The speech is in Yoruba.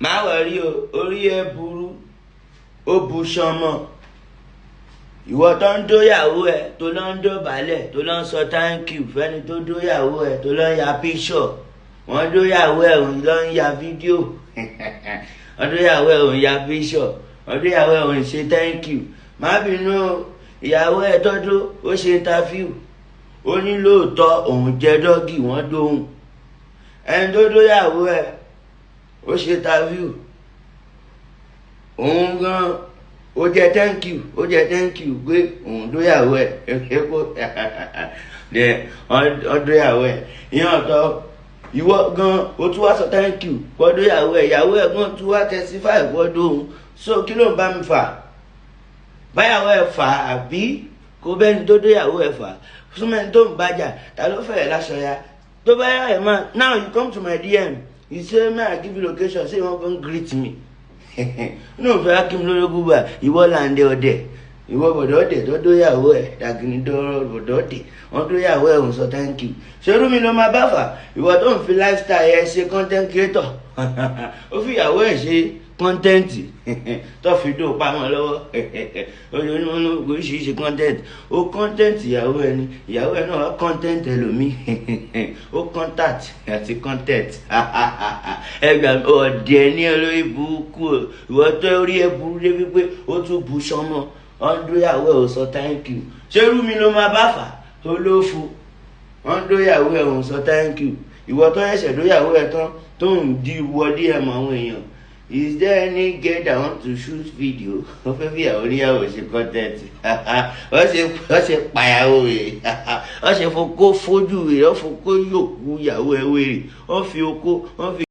Má worry o, orí ẹ burú, ó bu sọmọ. Ìwọ tó ń dóyàwó ẹ, tó lọ ń dọ̀bálẹ̀, tó lọ ń sọ thank you fẹ́ni tó dóyàwó ẹ, tó lọ ń ya píṣọ̀. Wọ́n dóyàwó ẹ, òun lọ ń ya fídíò. Wọ́n dóyàwó ẹ, òun ya píṣọ̀. Wọ́n dóyàwó ẹ, òun ṣe thank you. Má bínú o, ìyàwó ẹ tọ́jú, ó ṣe interview, ó ní lóòótọ́ òun jẹ́ doggy, wọ́n dóhùn. Ẹni tó dóyàwó ẹ, ó ṣe interview, òun gan ó jẹ́ thank you, ó jẹ́ thank you pé òun dóyàwó ẹ, kó wọ́n dóyàwó ẹ. Ìyẹn ọ̀tọ̀. Ìwọ gan o tún wá sọ thank you kọ́ dóyàwó ẹ, ìyàwó ẹ gan tún wá testify kọ́ dóhùn. So kí ló ń bá mi fà? Báyàwó ẹ fà, àbí kó bẹ́ni tó dóyàwó ẹ fà súnmẹ́ni tó ń bàjà? Ta ló fẹ́ láṣọ ya tó bá yà ẹ̀ máa? Now you come to my DM, you say may I give you location, say you wan come greet me. Ní òfin akim lórí gúgbà. Ìwọ làǹdẹ ọdẹ, ìwọ bọ̀dọ̀ ọdẹ tó dóyàwó ẹ dàgìní dọ́rọ̀ bọ̀dọ̀ ọdẹ. Wọ́n dóyàwó ẹ, òun sọ thank you. Ṣerú mi ló máa bá fà? Ìwọ tó ń fi lifestyle ẹ ṣe content creator, ó fi ìyàwó ẹ ṣe content, tó fi dó pamọ́ lọ́wọ́ ojoojúmọ́, oríṣiríṣi content. Ó content ìyàwó ẹ ni, ìyàwó ẹ náà wá content ẹlòmíì. Ó contact àti content ẹgbà. Ọ̀dẹ̀ ní olórí burúkú. Ìwọ tó rí ẹ burú débi pé ó tún bu sọmọ ọ̀ndóyàwó ẹ, ò sọ thank you. Ṣerú mi ló máa bá fà? Olófu, ọ̀ndóyàwó ẹ, ò sọ thank you. Ìwọ tó ẹsẹ̀ dóyàwó ẹ tán, tó ń di wọlé ẹ mọ àwọn èèyàn, is there any girl that want to shoot video? Wọ́n fẹ́ fi ìyàwó níyàwó ṣe content. Wọ́n ṣe pàyàwó rẹ̀, wọ́n ṣe fokó fojú rẹ̀, wọ́n fokó yòókù ìyàwó ẹ wèrè, wọ́n fi okó, wọ́n fi.